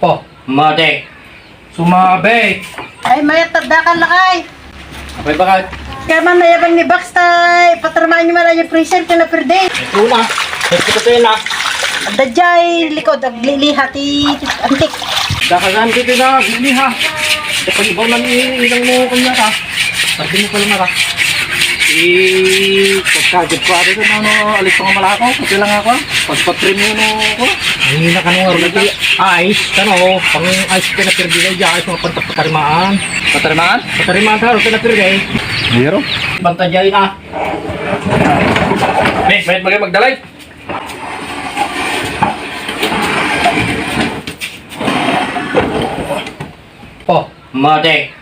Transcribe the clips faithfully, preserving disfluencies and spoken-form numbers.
Oh, madi. Sumabit. Ay, mayat, taddakan lakay. Apay, bakit? Kaya man, nayaban ni Bax, tay, patarmaan niyo man ang freezer, kaya napirde. Ito na. Ito, ito na. Adda jay likod, agliliha ti antik. Dakagan dito na, agliliha. Ito pa ibaw na ni ilang mo kanya ka. Pati mo pala mara. Eh, pagkagad ko, ate, ano, alis pa nga malako. Pati lang ako, ah. Pagpatrim yun, oh, ko. Hindi na kanong arulati. Ice, ano, pang ice ka na pirdi na dyan, ice, mga pantapatarimaan. Patarimaan? Patarimaan, taro, ka na pirdi. Mayro? Bantay dyan, ah. May, may, magay magdalay. Oh, madi.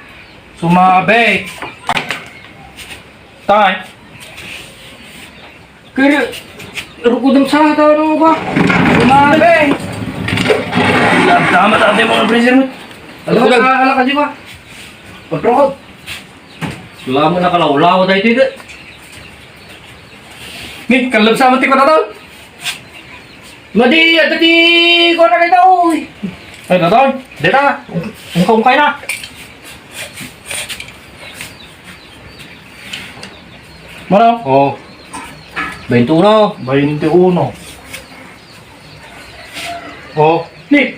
Sumabit. Tay. Kaya, rukod ang sa tao, ano ba? Sumabit. Tama, tama, mga freezer mo. Alam mo, Rukod. Ala ka, di ba? Pagrukod. Wala mo nakalawlaw, dahil ito, ito. Ni, kalab sa mati ko na to. Madi, adda ti kuwan na dito, uy. Ay, Tatay, dita. Ungka-ungkay na. Mano? Oh. Bainti uno. Bainti uno. Oh. Ni.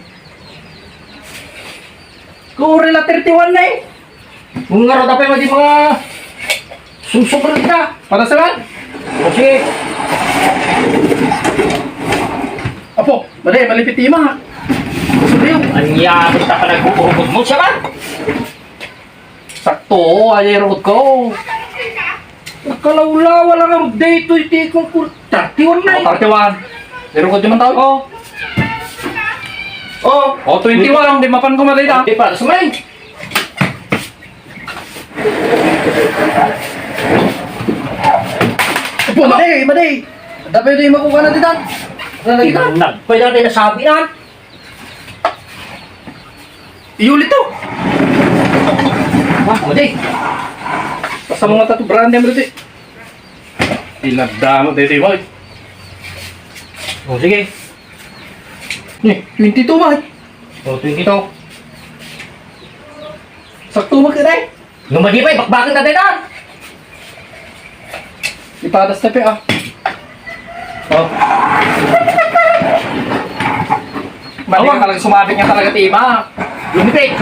Kuri la thirty-one na eh. Kung nga rin, tapay, madi mga sumsumrud ka. Para sa lan? O, sige. Apo, madi, malipit ima. Sabiyo. Anya, basta ka nag-uurugod mo siya ba? Sakto, ay, rukod ko. Nakalawlawa lang ang daytoy ti kong kur-, thirty-one na eh. Oh, thirty-one. Irukod di man tao? Oh. Oh. Oh, twenty-one, di mapan ko matay ta. Di pa, sumay. Apo, madi, madi. Dapat di makuha na ditan. Ano na ditan? Nagpay na rin nasabi na. Iyulit to. Ah, madi. Basta mga tato brand name dito. Iladamo dito, boy. Oh, sige. Ni, twenty-two, boy. Oh, twenty-two. Sakto mo ka, day. No, madi pa, bakbakan ta, day, ta. Ipadas na, pe, ah. Oh. Madi ka talaga, sumabit nga talaga, tima. Lumipit.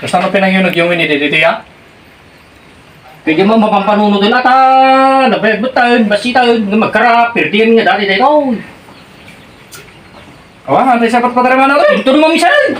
Basta ano pinangyunag yung ini, dito, ya? Pwede mo mapampanunod doon ata, nabayag mo taon, basi taon, nga magkara, pirdiyan nga dati tayo, oy. Awa, antay sapat pa tayo, manalo, eh. Ito naman, misan.